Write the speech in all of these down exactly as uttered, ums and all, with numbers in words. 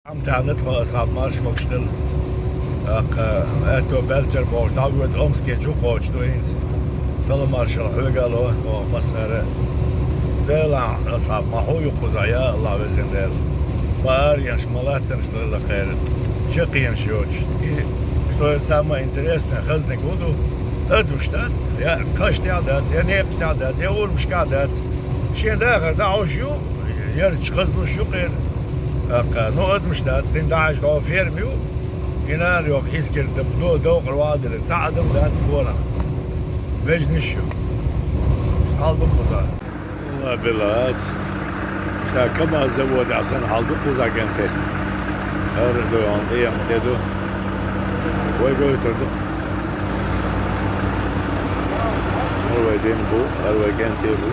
Хьамтаьнат ма асхьаб, марш могаш хила. ТӀаккха аьтту белчар бохуш дӀавоьду, Омске чу кхочуш ду хӀинца. Салам-маршалла хьоьга а ло, оха массара а. Делахь, асхьаб, ма хьо ю кхузахь, я АллахӀ, везан Дела. Ма аренаш, ма латтанаш лела кхеран. Чекхъенаш йоцуш. И, что самое интересное, хазаниг хӀун ду? Адамаш дац, я кхаш тӀехь дац, я некъаш тӀехь дац, я урамашкахь дац. Шен дахар дӀахьош ю, ярташ хазлуш ю кхера. ТӀаккха, ну, адамаш дац, кхин дӀахьажа дӀо ферма ю. И нана йоху Искирта до-, довкъара ваха дерг. Цхьа адам дац гонах. Вежнаш ю. Хьал ду кхуза. Алла белац. Ша КамАЗ заводехь санна хьал ду кхуза кӀентий. ХӀара ду, хьуна тӀе ду. Вай гойтур ду. ХӀара вай дин бу, хӀара вай кӀентий бу.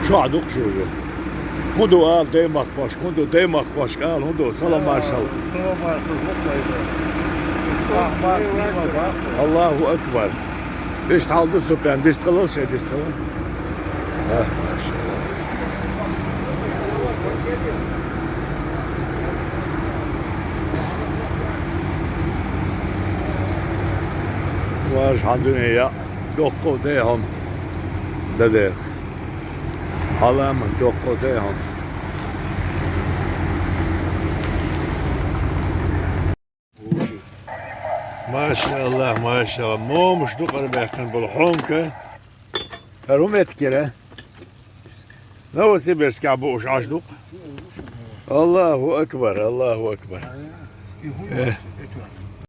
Чохь дукха шу уже. ХӀун ду ала даймахкошка? ХӀун ду даймахкошка ала? ХӀун ду? Салам-маршалла. Салам-маршалла, хӀун ду? Аллаху акбар. Иштта хьал ду, Супян, дистхалал шайн, дистхалал. А, машалла. Важа хьан дуьне яа, доккха дай хьуна. Дан дерг. Хьаламат доккха дай хьуна. Машалла, машалла. Момаш ду къара баьккхина болу хьонка. ХӀара хӀун меттиг яра? Новосибирскехь бууш Ӏаш ду-кх. Аллаху акбар, Аллаху акбар. Э.